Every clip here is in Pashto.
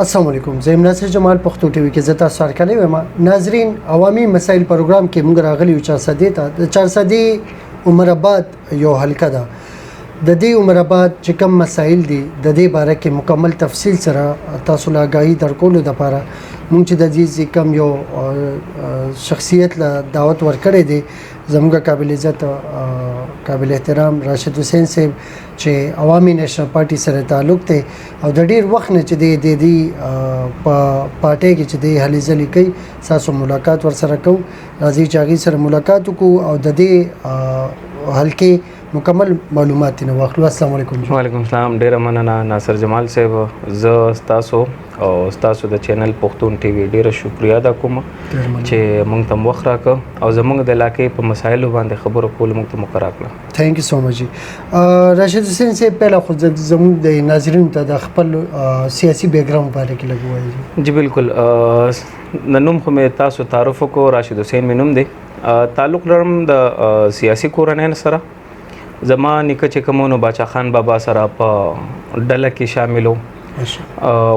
السلام علیکم، زه یم ناصر جمال، پښتو ټي وي کې زه تاسو هرکلی وایم. ناظرین، عوامي مسایل پروګرام کې موږ راغلي یو چارسدې ته. د چارسدې عمر آباد یو حلقه ده. د دې عمر آباد چې کوم مسایل دي، د دې باره کې مکمل تفصیل سره تاسو له آګاهي درکولو دپاره موږ چې د دې کوم یو شخصیت له دعوت ورکړی دی، زموږ قابل عزت، قابل احترام راشد حسین صاحب چې عوامي نېشنل پارټي سره تعلق دی او د ډیر وخت نه چې دی د دې په پارټۍ کې چې دی هلې ځلې کوي، تاسو ملاقات ورسره کوو. راځئ چې هغې سره ملاقات وکړو او د دې حلقې مکمل معلومات ترې واخلو. السلام علیکم. وعلیکم السلام، ډیره مننه ناصر جمال صاحب. زه ستاسو او ستاسو د چینل پښتون ټي وي ډیره شکریا ادا کوم چې مونږ ته وخت راکړ او زمونږ د علاقې په مسایلو باندې خبرو کولو مونږ ته موقع راکړه. Thank you so much. راشد حسین صاحب، پهله خو زموږ د ناظرینو ته د خپل سیاسي بیکګراوند باره کې لږ ووایئ. جی بالکل، د نوم خو مې تاسو تعارف وکړو، راشد حسین مې نوم دی. تعلق لرم د سیاسي کورنۍ سره. زما نیکه چې کوم نو باچا خان بابا سره په ډله کې شامل و.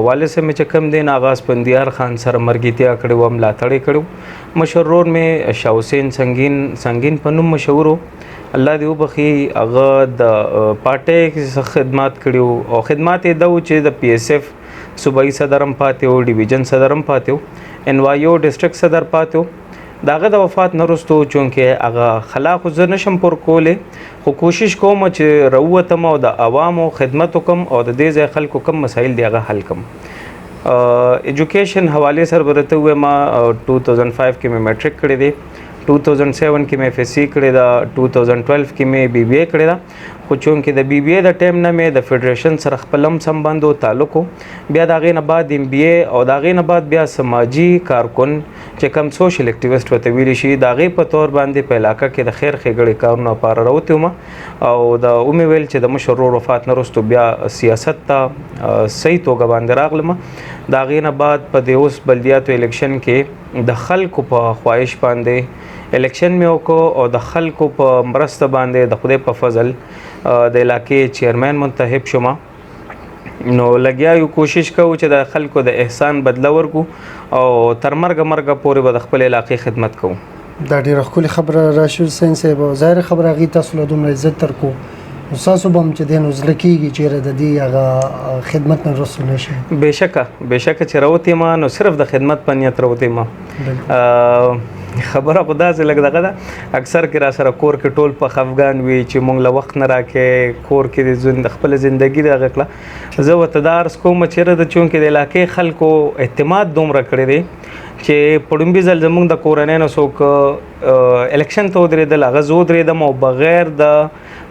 والد صاحب مې چې کوم دی نو هغه اسفندیار خان سره مرګتیا کړې وه، ملاتړ یې کړی و. مشر ورور مې شاه حسین سنګین، سنګین په نوم مشهور و، الله دې وبخښي، هغه د پارټۍ څخه خدمات کړي وو او خدمات یې دا و چې د پي ایس ایف صوبایي صدر هم پاتې و، ډیویژن صدر هم پاتې و، این وای او ډسټرکټ صدر پاتې و. د هغه د وفات نه وروسته چونکې هغه خلا خو زه نشم پر کولی، خو کوشش کوم چې راووتم او د عوامو خدمت وکم او د دې ځای خلکو کوم مسایل دی هغه حل کم. ایجوکیشن حوالې سره به درته ووایم، 2005 کې مې میټریک کړی دی، 2007 کې مې اف اس سي کړې ده، 2012 کې مې بي بي اے کړې ده. خو چونکې د بي بي اے د ټایم نه مې د فدریشن سره خپل هم سمبند و، تعلق و، بیا د هغې نه بعد ایم بي اے او د هغې نه بعد بیا سماجي کارکن چې کوم سوشل اکټیویسټ ورته ویلی شي، د هغې په تور باندې په علاقه کې د خیر ښېګړې کارونو لپاره راوتی وم. او د ومې ویل چې د مشر ورور وفات نه وروسته بیا سیاست ته صحیح توګه باندې راغلم. د هغې نه بعد په دې اوس بلدیاتو الیکشن کې د خلکو په خواهش باندې الیکشن مې وکړو او د خلکو په مرسته باندې د خدای په فضل د علاقې چیرمن منتخب شوم. نو لګیا یو، کوشش کوو چې د خلکو د احسان بدله ورکو او تر مرګه مرګه پورې به د خپل علاقې خدمت کوو. دا ډیره ښکلې خبره راشد حسین صاحب. ظاهره خبره، هغې تاسو له دومره عزت درکو نو ستاسو به هم چې دی نو زړه کېږي چې یاره د دې هغه خدمت نه وروسته نه شي. بېشکه، بېشکه، چې راوتی ما نو صرف د خدمت په نیت راوتی ما. خبره خو داسې لږ دغه ده، اکثر کې را سره کور کې ټول په خفګان وي چې مونږ له وخت نه راکې، کور کې د ژوند خپله زندګي دغه کړه. زه ورته دا عرض کوم چې یاره د چونکې د علاقې خلکو اعتماد دومره کړی دی چې په ړومبي ځل زمونږ د کورنۍ نه څوک الیکشن ته ودرېدل، هغه زه ودرېدم او بغیر د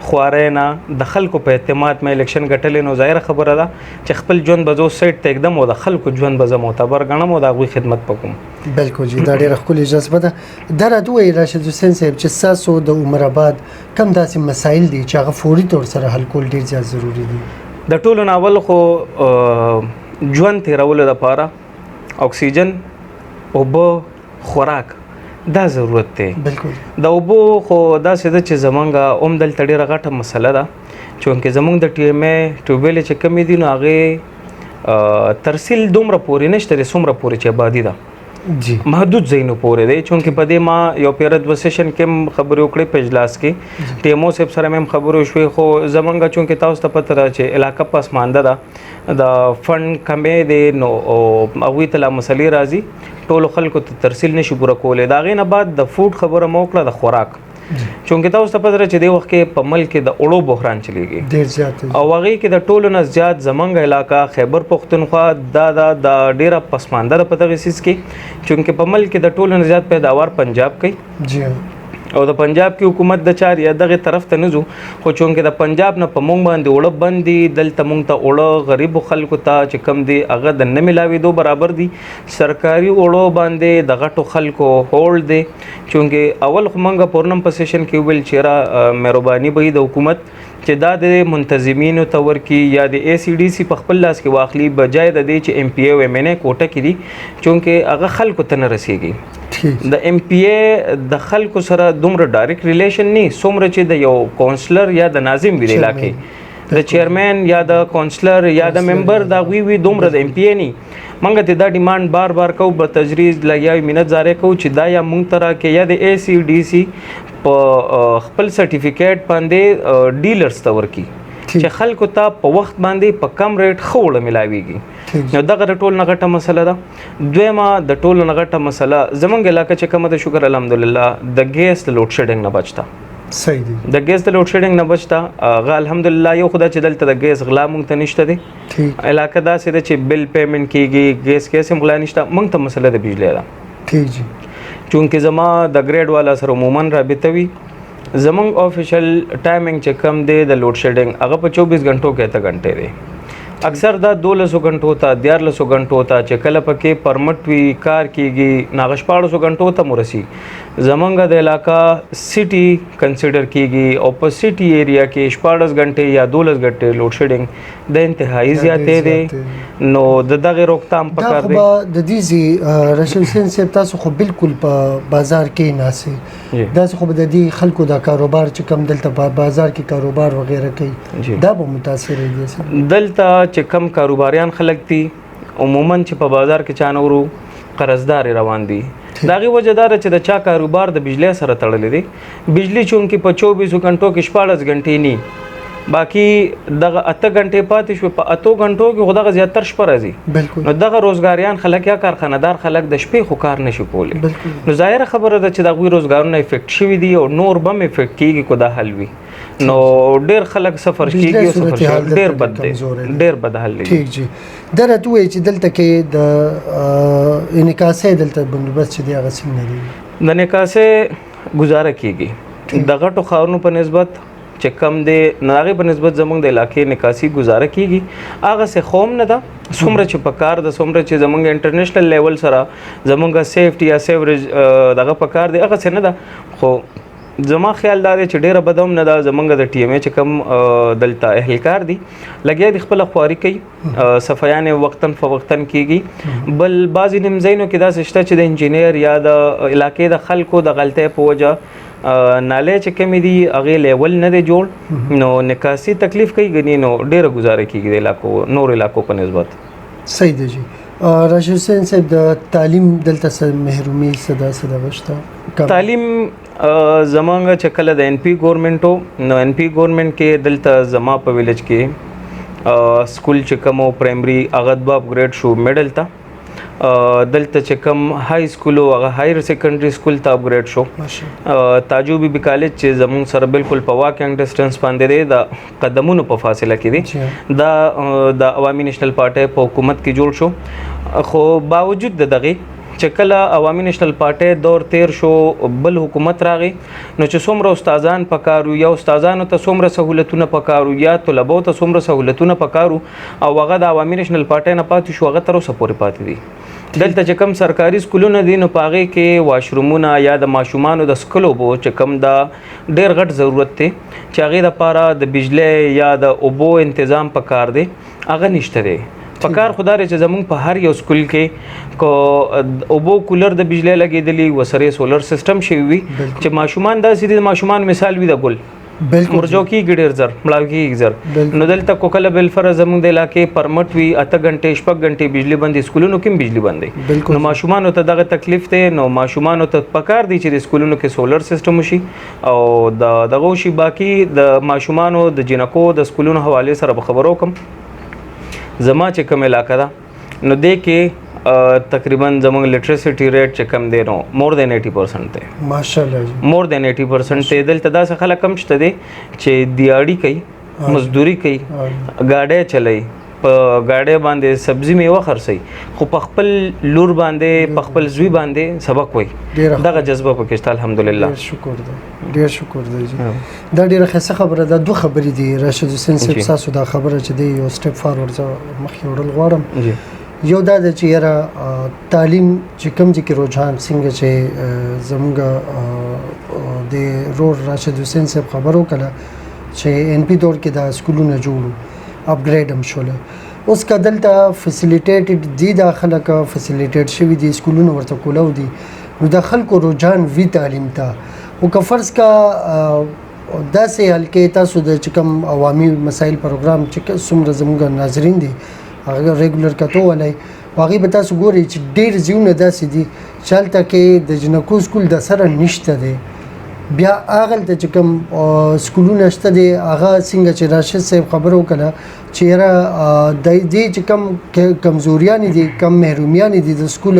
خوارۍ نه د خلکو په اعتماد مې الیکشن ګټلی. نو ظاهره خبره ده چې خپل ژوند به زه سایډ ته ږدم او د خلکو ژوند به زه معتبر ګڼم او د هغوی خدمت به کوم. بالکل جی، دا ډېره ښکلې جذبه ده. دا راته ووایئ راشد حسین صاحب چې ستاسو د عمر آباد کوم داسې مسایل دي چې هغه فوري طور سره حل کول ډېر زیات ضروري دي؟ د ټولو نه اول خو ژوند تېرولو دپاره اکسیجن، اوبه، خوراک دا ضرورت دی. د اوبو خو داسې ده چې زمونږ هم دلته ډېره غټه مسله ده، چونکې زمونږ د ټي ایم ای ټیوبویلې چې کمې دي نو هغې ترسیل دومره پورې نشته دی څومره پورې چې آبادي ده، محدود ځایونو پورې دی. چونکې په دې ما یو پیره دوه سیشن کې هم خبرې وکړې، په اجلاس کې ټي ایم او صاحب سره مې هم خبرې وشوې. خو زمونږ چونکې تاسو ته پته ده چې علاقه پسمانده ده، د فنډ کمی دی، نو هغوی ته لا مسلې راځي، ټولو خلکو ته ترسیل نشي پوره کولی. د هغې نه بعد د فوډ خبره مو وکړه، د خوراک، چونکې تاسو ته پته ده چې دې وخت کې په ملک کې د اوړو بحران چلیږي ډېر زیات دی. او هغې کې د ټولو نه زیات زمونږ علاقه خیبر پښتونخوا دا دا ډېره پسمانده ده په دغې څیز کې، چونکې په ملک کې د ټولو نه زیات پیداوار پنجاب کوي. او د پنجاب کې حکومت د چار یا دغې طرف ته نه ځو، خو چونکې د پنجاب نه په مونږ باندې اوړه بند دي، دلته مونږ ته اوړه غریبو خلکو ته چې کم دي هغه د نه ملاوېدو برابر دي. سرکاري اوړو باندې د غټو خلکو هولډ دی. چونکې اول خو مونږ پرونم په سیشن کې وویل چې را مهرباني به وي د حکومت چې دا د منتظمینو ته ورکي یا د ای سي ډي سي په خپل لاس کې واخلي، بجای د دې چې ایم پي ای او ایم این ای کوټه کې دي، چونکې هغه خلکو ته نه رسیږي. د ایم پي ای د خلکو سره دومره ډایرکټ ریلیشن نی څومره چې د یو کونسلر یا د ناظم وي د علاقې، د چیرمن یا د کونسلر یا د ممبر د هغوی وي، دومره د ایم پي ای نی. مونږ ته دا ډیماند بار بار کو، به تجریز لګیا مینت زاره کو چې دا یا مونږ ته راکې یا د ای سی ډي سی په خپل سرټیفیکیټ باندې ډیلرز ته ورکی چې خلکو ته په وخت باندې په کم ریټ ښه اوړه ملاویږي. نو دغه د ټول نه غټه مسله ده. دویمه د ټولو نه غټه مسله، زمونږ علاقه چې کومه ده، شکر الحمدلله د ګیس د لوډ شیډینګ نه بچته. صحیح دی. د ګیس د لوډ شیډینګ نه بچته هغه الحمدلله. یو خدا چې دلته د ګیس غلا مونږ ته نشته دی. علاقه داسې ده چې بل پیمنټ کیږي، ګیس کې هم غلا نشته. مونږ ته مسله د بجلی ده. ٹھیک جی. چونکه زما د ګریډ والا سره عموما رابطه وي، زمونږ افیشل ټایمینګ چې کم دی د لوډ شیډینګ، هغه په 24 غنټو کې 8 غنټې دی. اکثر دا 12 غنټو ته، 13 غنټو ته، چې کله پکې پرمټ وي کار کیږي، نو هغه 16 غنټو ته مرسي. زمونږ د علاقه سټي کنسیډر کیږي او په سټي ایریا کې 16 غنټې یا 12 غنټې لوډ شیډینګ د انتهایی زیاتې دی. نو د دغه روکتام دا پکار خو دی. به د دې زی رشید حسین صاحب، تاسو خو بالکل په بازار کې ناسي. داسې خو به د دې خلکو د کاروبار چې کم دلته په بازار کې کاروبار وغیره کوي، دا به متاثر دي څه؟ دلته چې کم کاروباریان خلک دي، عموما چې په بازار کې چا نه ورو قرضدار روان دي. د هغې وجه دا ده چې د چا کاروبار د بجلی سره تړلی دی. بجلی چونکې په 24 غنټو کې 16 غنټې نی، باقي دغه 8 غنټې پاتې شوې، په 8 غنټو کې خو دغه زیاتر شپه راځي. نو دغه روزګاریان خلک یا کارخانهدار خلک د شپې خو کار نشي کولی. نو ظاهره خبره ده چې د هغوی روزګارونه افیکټ شوي دي او نور به هم افیکټ کیږي کو دا حل وي. نو ډیر خلک سفر بجلی کیږي او سفر صورتحال شي. ډیر دلته بد دی. کمزوری دی. ډیر بد حال دی. ٹھیک جی. دا راته ووایئ چې دلته کې د انعکاسۍ دلته بندوبست چې دی هغه څنګه دی؟ د نکاسې گزاره کیږي د غټو ښارونو په نسبت چې کم دی، نو هغې په نسبت زمونږ د علاقې نکاسي گزاره کیږي. هغه څه خوم نه ده څومره چې پکار ده، څومره چې زمونږ انټرنیشنل لیول سره زمونږ سیفټي یا سیوریج دغه پکار دی، هغه څه نه ده. خو زما خیال دا دی چې ډیره بده هم نه ده. زمونږ د ټي ایم ای چې کوم دلته اهلکار دي، لګیا دي، خپله خواري کوي، صفایانې وقتاً فوقتاً کیږي. بل بعضې نیمځایونو کې داسې شته چې د انجینیر یا د علاقې د خلکو د غلطۍ په وجه نالې چې کمې دي هغې لیول نه دی جوړ، نو نکاسي تکلیف کوي. ګنې نو ډېره ګزاره کیږي د علاقو نور علاقو په نسبت. صحیح دی جی. راشد حسین صاحب، د تعلیم دلته څه محرومي څه داسې دغه شته؟ تعلیم زمونږ چې کله د ان پی ګورنمنټ و، نو ان پی ګورنمنټ کې دلته زما په ویلج کې سکول چې کوم و پرایمري، هغه دوه اپګریډ شو میډل ته. دلته چې کوم های سکول و هغه هایر سیکنډري سکول ته اپګریډ شو. تاجو بي بي کالج چې زمونږ سره بالکل په واکینګ ډسټنس باندې دی، د قدمونو په فاصله کې دی، دا د عوامي نېشنل پارټۍ په حکومت کې جوړ شو. خو باوجود د دغې چې کله عوامي نېشنل پارټۍ دور تیر شو، بل حکومت راغی، نو چې څومره استادان پکار وو یا استادانو ته څومره سهولتونه پکار وو یا طلبو ته څومره سهولتونه پکار وو، او هغه د عوامي نېشنل پارټۍ نه پاتې شو، هغه تر اوسه پورې پاتې دي. دلته چې کوم سرکاري سکولونه دي، نو په هغې کې واشرومونه یا د ماشومانو د څښلو اوبو چې کوم دا ډېر غټ ضرورت دی چې هغې دپاره د بجلی یا د اوبو انتظام پکار دی، هغه نشته دی. پکار خو دا دی چې زمونږ په هر یو سکول کې کو اوبو کولر د بجلی لګېدلی وسرې سولر سیستم شوی وي چې ماشومان داسې دي، د ماشومان مثال وي د ګل مرجو کېږي ډېر زر، مړاوي کېږي زر. نو دلته کو کله بالفرض زمونږ د علاقې پرمټ وي 8 غنټې 6 غنټې بجلی بندي، سکولونو کې هم بجلی بندي، نو ماشومانو ته دغه تکلیف دی. نو ماشومانو ته پکار دی چې د سکولونو کې سولر سیستم وشي او د دغه وشي. باقي د ماشومانو د جینکو د سکولونو حوالې سره به خبرو کوم. زما چې کوم علاقه ده، نو دې کې تقریباً زمونږ لیټریسټي ریټ چې کم دی نو مور دین 80% دی. ماشاءالله جی. مور دین 80% دی. دلته داسې خلک هم شته دي چې دیاړي کوي، مزدوري کوي، ګاډی چلوي، په ګاډی باندې سبزي میوه خرڅوي، خو په خپل لور باندې په خپل زوی باندې سبق وایي. دغه جذبه پکې شته الحمدلله. ډېر شکر دی، ډېر شکر دی جی. دا ډېره ښه خبره ده. دوه خبرې دي راشد حسین صاحب، ستاسو دا خبره چې دی یو سټپ فارورډ زه مخکې وړل غواړم. یو دا ده چې یاره تعلیم چې کوم ځای کې رجحان څنګه چې زمونږ د رور راشد حسین صاحب خبر وکړه چې ان پی دور کې دا سکولونه جوړو، اپګریډ هم شول. اوس که دلته فیسیلیټیټډ دي، دا خلک فیسیلیټیټ شوي دي، سکولونه ورته کولاو دي، نو د خلکو رجحان وي تعلیم ته. خو که فرض کا داسې حلقې تاسو د چې کوم عوامي مسایل پروګرام چې څومره زموږ ناظرین دي هغه ریګولر کتو ولای، هغې به تاسو ګورئ چې ډېر ځایونه داسې دي چې هلته کې د جنکو سکول د سره نشته دی. بیا هغلته چې کوم سکولونه شته دی، هغه څنګه چې راشد صاحب خبره وکړه چې یاره د دې چې کوم کمزوریانې دي، کم محرومیانې دي، د سکول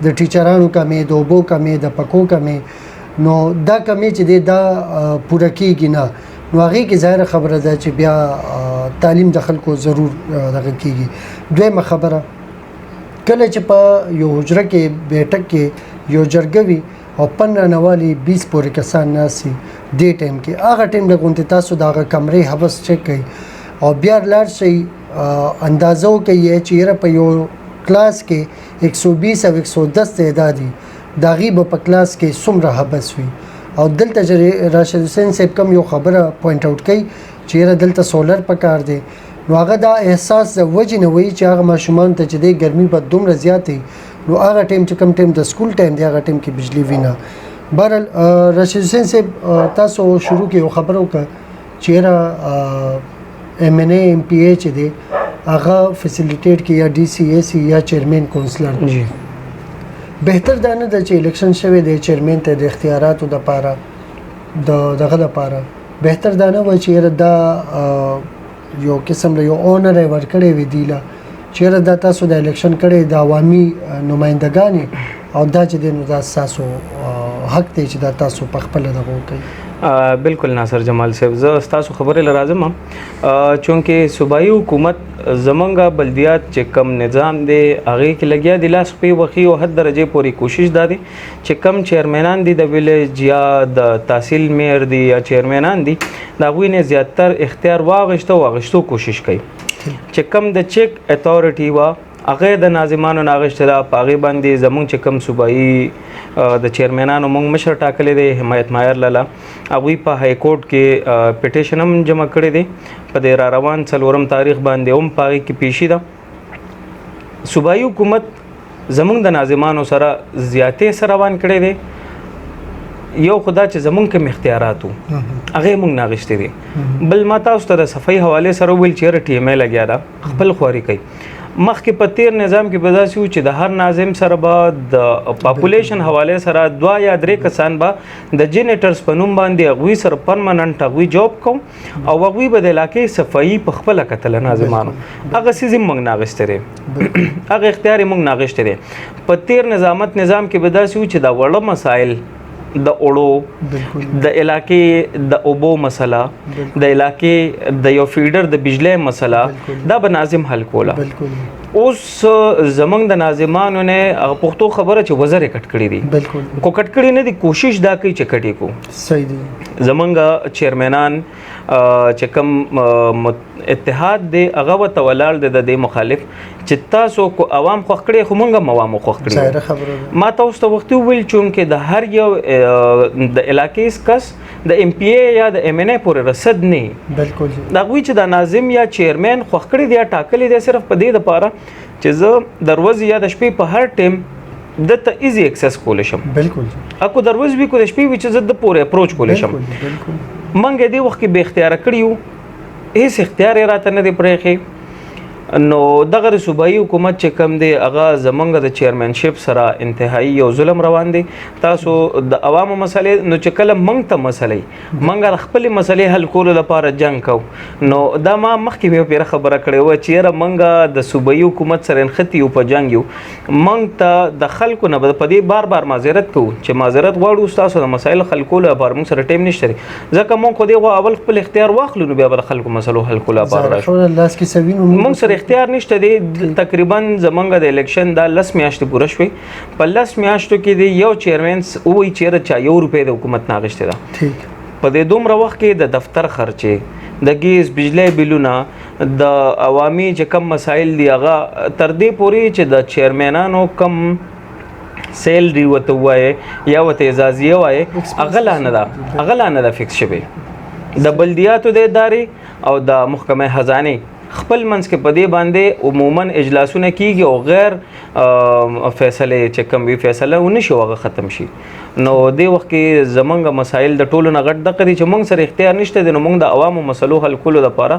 د ټیچرانو کمې، د اوبو کمې، د پکو کمې، نو دا کمې چې دی دا پوره کېږي نه. نو هغې کې ظاهره خبره ده چې بیا تعلیم د خلکو ضرور دغه کېږي. دویمه خبره، کله چې په یو حجره کې بیټک کې یو جرګه وي او 15 نه والي 20 پورې کسان ناست وي، دې ټایم کې هغه ټایم لږ غوندې تاسو د هغه کمرې حبس چک کړئ او بیا لاړ شئ اندازه وکړئ چې یاره په یو کلاس کې 120 او 110 تعداد وي، د هغې به په کلاس کې څومره حبس وي. او دلته چې راشد حسین صاحب کوم یو خبره point out کوي چې یاره دلته سولر پکار دی، نو هغه دا احساس د وجې نه وایي چې هغه ماشومان ته چې دی ګرمي به دومره زیاتې، نو هغه ټایم چې کوم ټایم د سکول ټایم دی هغه ټایم کې بجلی وي نه. بهرحال راشد حسین صاحب، تاسو شروع کې یو خبره وکړه چې یاره ایم این ای ایم پی ای چې دی هغه فیسیلیټیټ کې یا ډي سي ای سي یا چیئرمین کونسلر. بهتر دا نه ده چې الیکشن شوی دی چیئرمین ته د اختیاراتو دپاره د دغه دپاره، بهتر دا نه وه چې یاره دا یو قسم له یو اونر یې ورکړی وي دی له چې یاره دا تاسو د الیکشن کړی د عوامي نمایندګان او دا چې دی نو دا ستاسو حق دی چې دا تاسو په خپله دغه وکړئ. بالکل ناصر جمال صاحب، زه ستاسو خبرې له راځم. چونکه صوبایي حکومت زمونږ بلدیات چې کم نظام دی هغې کې لګیا دی لاس پې وخی او حد درجې پورې کوشش دا دی چې کم چیئرمینان دي د ویلیج یا د تحصیل میر دي یا چیئرمینان دي، د هغوی نه زیاتر اختیار واغشته او واغشتو کوشش کوي. چې کم د چیک اتارټي وه هغه د ناظمانو نه اخیستې ده، په هغې باندې زمونږ چې کوم صوبایي د چیئرمینانو مونږ مشر ټاکلی دی حمایت مایر لالا، هغوی په های کورټ کې پټیشن هم جمع کړی دی. په دې را روان 4 تاریخ باندې هم په هغې کې پیشي ده. صوبایي حکومت زمونږ د ناظمانو سره زیاتې سره روان کړی دی. یو خدا چې زمونږ کوم اختیارات وو هغې مونږ نه اخیستې دي. بل ما تاسو ته د صفايي حوالې سره وویل چې یاره ټي ایم ای لګیا ده خپل خواري کوي. مخکې په تیر نظام کې به داسې وو چې د هر ناظم سره به د پاپولیشن حوالې سره 2 یا 3 کسان به د جنریټرز په نوم باندې هغوی سره پرمننټ هغوی جاب کوم او هغوی به د علاقې صفایي په خپله کتله ناظمانو. هغه څیز هم موږ نه اخیستی دی، هغه اختیار یې موږ نه اخیستی دی. په تیر نظامت نظام کې به داسې وو چې دا وړه مسایل د اوړو، د علاقې د اوبو مسله، د علاقې د یو فیډر د بجلی مسله، دا به ناظم حل کوله. اوس زمونږ د ناظمانو نه هغه پښتو خبره چې وزرې کټ کړي دي، کو کټ کړي نه دي، کوشش دا کوي چې کټې کو. صحیح دی. زمونږ چیئرمینان چې کوم اتحاد دی هغه ورته ولاړ دی د دې مخالف چې تاسو کو عوام خوښ کړي خو مونږ هم عوام خوښ کړي. ظاهره خبره ده. ما تاسو ته وختي وویل چونکې د هر یو د علاقې کس د ایم پی ای یا د ایم این ای پورې رسد نه. بالکل. د هغوی چې د ناظم یا چیئرمین خوښ کړي دی یا ټاکلی دی صرف په دې دپاره چې زه د ورځې یا د شپې په هر ټایم ده ته ایزي اکسس کولی شم. بالکل. اکو د ورځې وي کو د شپې وي چې زه د پورې اپروچ کولی شم. بالکل. مونږ دې وخت کې بې اختیاره کړي یو، هېڅ اختیار یې راته نه دی پرېښی. نو دغه د صوبایي حکومت چې کوم دی هغه زمونږ د چیئرمنشپ سره انتهایی یو ظلم روان دی. تاسو د عوامو مسلې نو چې کله مونږ ته مسلې مونږ د خپلې مسلې حل کولو لپاره جنګ کوو، نو دا ما مخکې مې یو پیره خبره کړې وه چې یاره مونږ د صوبایي حکومت سره نښتي یو، په جنګ یو، مونږ ته د خلکو نه به په دې بار بار معذرت کوو چې معذرت غواړو ستاسو د مسایلو حل کولو لپاره مونږ سره ټایم نشته دی، ځکه مونږ خو دې اول خپل اختیار واخلو نو بیا به د خلکو مسلو حل کولو لپاره راشو. لاس کې څه وینو مونږ سره اختیار نشته دی. تقریبا زمونږ د الیکشن دا 10 میاشتې پوره شوې، په 10 میاشتو کې دی یو چیئرمین ووایي چې یاره چا 1 روپۍ د حکومت نه اخیستې ده. په دې دومره وخت کې د دفتر خرچې، د ګیس بجلی بلونه، د عوامي چې کم مسایل دي هغه تر دې پورې چې د چیئرمینانو کم سیلری ورته ووایې یا ورته اعزازیه وایې هغه لا نه ده، هغه لا نه ده فکس شوې. د بلدیاتو د ادارې او د محکمې خزانې خپل منځ کې په دې باندې عموما اجلاسونه کیږي او غیر فیصله چې کوم وی فیصله ونشي هغه ختم شي. نو دې وخت کې زمونږ مسایل د ټولو نه غټ دغه دي چې مونږ سره اختیار نشته دی، نو مونږ د عوامو مسلو حل کولو لپاره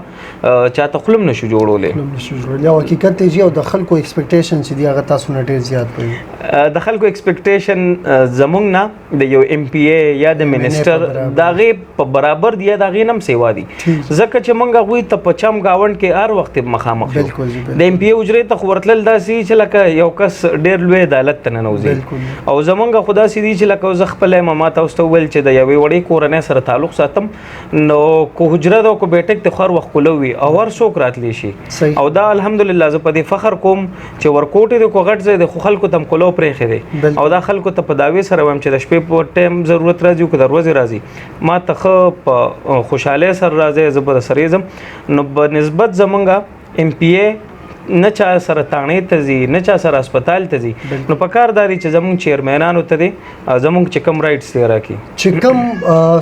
چاته خلم نشو جوړولی. یو حقیقت دی چې او د خلکو ایکسپیکټیشن چې دی هغه تاسو نه ډیر زیات وي. د خلکو ایکسپیکټیشن زمونږ نه د یو ایم پی ای یا د منسٹر د هغې په برابر دی یا د هغې نه هم سیوا دي، ځکه چې مونږ هغوی ته په چم ګاونډ کې هر وخت مخامخ یو. د ایم پی ای حجرې ته خو ورتلل داسې چې لکه یو کس ډېر لوی عدالت ته ننوځي، او زمونږ خو داسې دي چې لکه زه خپله یم، ما تاسو ته وویل چې د یوې وړې کورنۍ سره تعلق ساتم، نو کو حجره ده کو بیټک ته هر وخت کولو وي او هر څوک راتلی شي. او دا الحمدلله زه په دې فخر کوم چې ورکوټې دی کو غټ ځای دی خو خلکو ته هم کولو پرېښی دی، او دا خلکو ته په دعوې سره وایم چې د شپې په ټایم ضرورت راځي او که د ورځې راځي ما ته ښه په خوشحالۍ سره راځي، زه به سره ځم. نو په نسبت زمونږ ایم پي ای نه چا سره تاڼې ته ځي، نه چا سره هسپتال ته ځي، نو په کار دا دی چې زمونږ چیرمنانو ته دی زمونږ چې کوم رایټس دی راکړي، چې کوم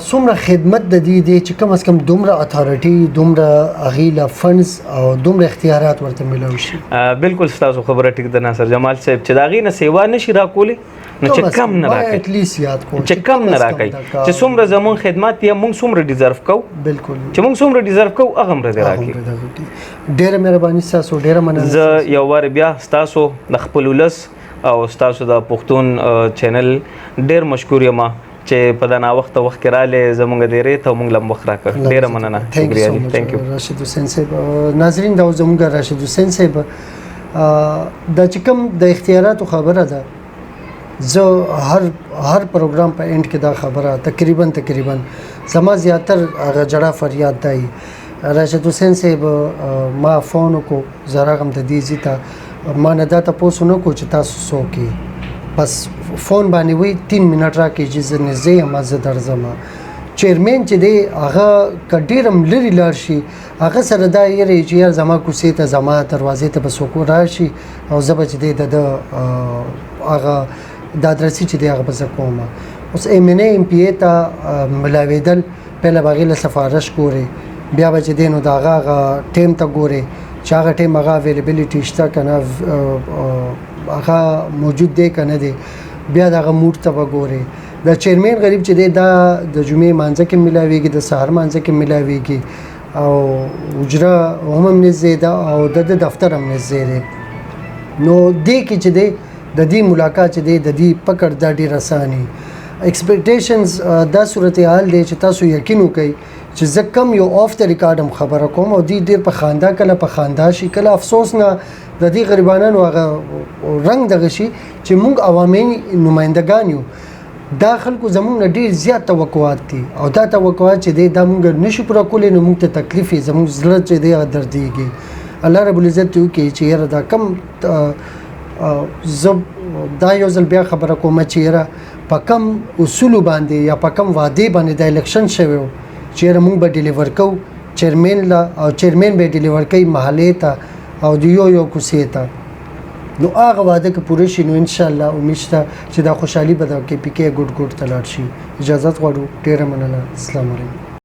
څومره خدمت د دې دی چې کم از کم دومره اتارټي، دومره هغې له فنډز او دومره اختیارات ورته میلاو شي. بالکل ستاسو خبره ټیک ده ناصر جمال صاحب، چې د هغې نه سیوا نه شي راکولی نو چې کم نه راکوي، چې کم نه راکوي، چې څومره زمونږ خدمات یا مونږ څومره ډیزرف کوو، بالکل چې مونږ څومره ډیزرف کوو هغه هم راکړي. ډېره مهرباني ستاسو، ډېره مننه. زه یو وار بیا ستاسو د خپل ولس او ستاسو د پښتون چینل ډېر مشکور یم چې په دا ناوخته وخت کې راغلې زمونږ دېرې ته مونږ له وخت راکړ. ډېره مننه، شکریه جی، thank you. Rashid حسین صاحب. ناظرین دا زمونږ راشد حسین صاحب دا چې کوم د اختیاراتو خبره ده، زه هر پروګرام په end کې دا خبره تقریبا زما زیاتر هغه جړه فریاد دی. راشد حسین صاحب ما فون وکړو، زه راغم د دې ځای ته، ما نه دا تپوس ونه کړو چې تاسو څوک یې، بس فون باندې وایي 3 منټ راکړئ چې زه نږدې یم، زه درځم. چیرمن چې دی هغه که ډېر هم لرې لاړ شي هغه سره دا یری چې یار زما کوڅې ته، زما دروازې ته به څوک راشي او زه به چې دی د ده هغه دادرسي چې دی هغه به زه کوم. اوس ایم این ای ایم پي ای ته ملاوېدل پهله به هغې له سفارش ګورې، بیا به چې دی نو د هغه هغه ټایم ته ګورې چې هغه ټایم هغه اویلیبیلیټي شته که نه، هغه موجود دی که نه دی، بیا د هغه موډ ته به ګورې. د چیرمن غریب چې دی دا د جمعې مانځه کې ملاویږي، د سهار مانځه کې ملاویږي، او حجره هم نږدې ده او د ده دفتر هم نږدې دی. نو دې کې چې دی د دې ملاقات چې دی د دې پکړ دا ډېر اساني. ایکسپیکټیشنز دا صورتحال دی چې تاسو یقین وکړئ چې زه کم یو آف د ریکارډ هم خبره کوم او دی ډېر په خندا، کله په خندا شي، کله افسوس نه د دې غریبانانو هغه رنګ دغه شي چې موږ عوامي نمایندګان یو، دا خلکو زموږ نه ډېر زیات توقعات دي او دا توقعات چې دی دا موږ نشو پوره کولی نو موږ ته تکلیف یې، زموږ زړه چې دی هغه دردېږي. الله رب العزت دې وکړي چې یاره دا کم زه دا یو ځل بیا خبره کوم چې یاره په کم اصولو باندې یا په کم وعدې باندې دا الیکشن شوی و چې یاره موږ به ډیلیور کوو چیرمن له، او چیرمن به ډیلیور کوي محلې ته او د یو یو کوڅې ته، نو هغه وعده که پوره شي نو انشاءالله امید شته چې دا خوشحالي به د کې پي کې ګډ ګډ ته لاړ شي. اجازت غواړو، ډېره مننه، السلام علیکم.